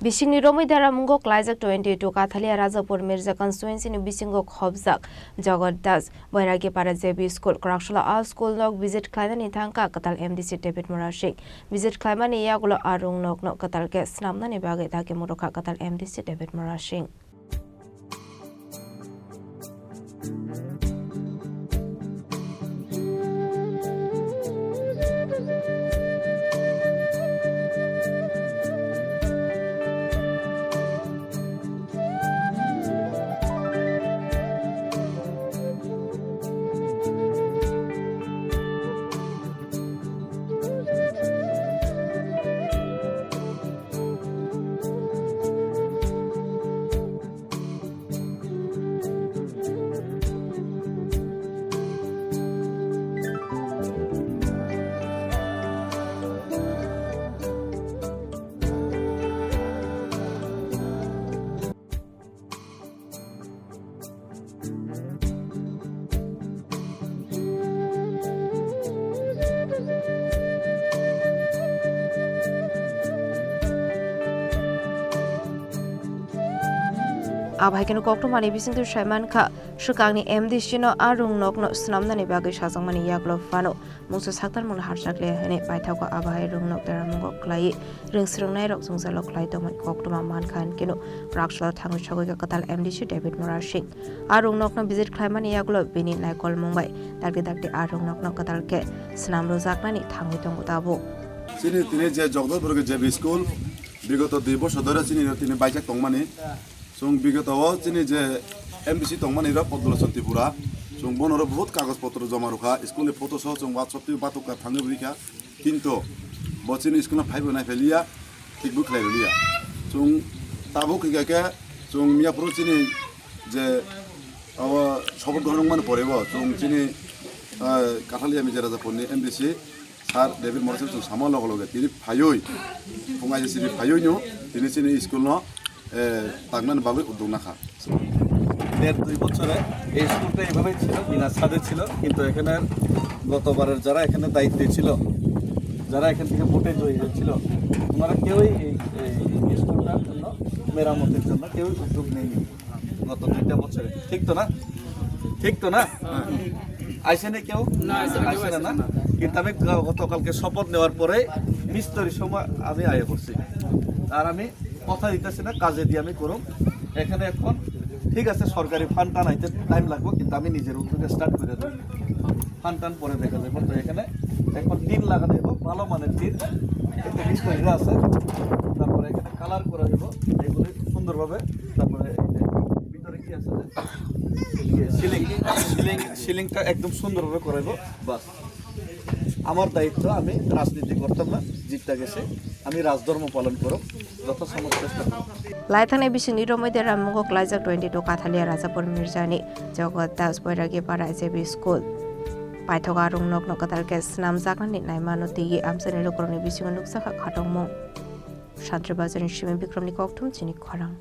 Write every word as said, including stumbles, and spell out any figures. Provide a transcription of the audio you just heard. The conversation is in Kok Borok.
Bisingni romwi deramungo klaijak twenty two Kathalia Rajapur Mirza constituency ni bisingo khobjak Jagat Das Bairagi para J B school kwraksalo a school nok visit khlainani thangkha kwtal M D C David Murasing. Visit khlaimani yagulo a rung nokno kwtal khe snamnani bagwi dagi murukha kwtal M D C David Murasing. Abo hai kheno koktwmani bisingtwi saimankha, swkangni M D C no a rung nokno swnamnani bagwi sajakmani yagulo phano mungsa saktarmungno harjakliya hwnwi paithago. Abo hai rung nok deramungo khlaiwi rwngsrwngnairok jwngjalo khlai tongmani koktwma mankha, hwnkhe no kwraksalo thangwi sogwi kha kwtal M D C David Murasing. A rung nokno visit khlaimani yagulo bini naikolmung bai dakti dakti a rung nokno kwtal khe swnamrwjaknani thangwi tongo tabuk. Chini tini je Jagdalpur J B school bigoto dui bosor dhore chini tini baijak tongmani. Chwng bigoto o chini je M D C tongmani rok Padma Lochon Tripura, chwng bono ro bahut kagoj potro joma rwkha, school ni photo soh chwng WhatsApp twi batukha thangwi rwkha, kintu bo chini school no phaibo naiphai liya, thik bo khlai liya. Chwng tabuk hwnkha khe chwng miya phuru chini je abo shopot grohon wngmani pore bo chwng chini, ah, Kathalia Mirza Rajapur ni M D C Sir David Murasing chwng sama loge loge tini phaiwi, phung aisa siri phaiwi no tini chini school no, eh, tangnani bagwi uddog nakha. দেড় দুই বছরে এই স্কুলটা এইভাবেই ছিল, বিনা ছাদে ছিল, কিন্তু এখানে গতবারের যারা এখানে দায়িত্বে ছিল, যারা এখান থেকে ভোটে জয়ী হয়েছিল, ওনারা কেউই এই, এই স্কুলটার জন্য, মেরামতের জন্য কেউই উদ্যোগ নেয়নি। গত দুইটা বছরে। ঠিক তো না? ঠিক তো না? আইছে না কেউ? না, আইছে না, আইছে না, না? কিন্তু আমি গ-, গতকালকে শপথ নেওয়ার পরে মিস্ত্রি সময় আমি আয়া পড়ছি। আর আমি কথা দিতেছি না, কাজে দিয়ে আমি করুম। এখানে এখন ঠিক আছে, সরকারি ফান্ড টানাইতে টাইম লাগবে, কিন্তু আমি নিজের উদ্যোগে স্টার্ট করে দেব। ফান্ড টান পরে দেখা যাবে। তো এখানে এখন টিন লাগানো হইব, ভালো মানের টিন। একটা মিস্ত্রিরা আছে, তারপরে এখানে কালার করা হইব, এগুলি সুন্দরভাবে। তারপরে এই যে ভিতরে কি আছে যে, ইয়ে, সিলিং, সিলিং, সিলিংটা একদম সুন্দরভাবে করাইব। বাস, আমার দায়িত্ব, আমি রাজনীতি করতাম না, জিততে গেছে, আমি রাজধর্ম পালন করব, যথাসম্ভব চেষ্টা করব। Laithangni bisingni romwi deramungo klaijak twenty two Kathalia Rajapur Mirza ni Jagat Das Bairagi para J B school. Paithago a rung nokno kwtal khe swnamjaknani naimano twiwi amchaini lukurokni bisingo nukjakha khatungmung. Santri Bazarni simi Bikramni kokthum chini khorang.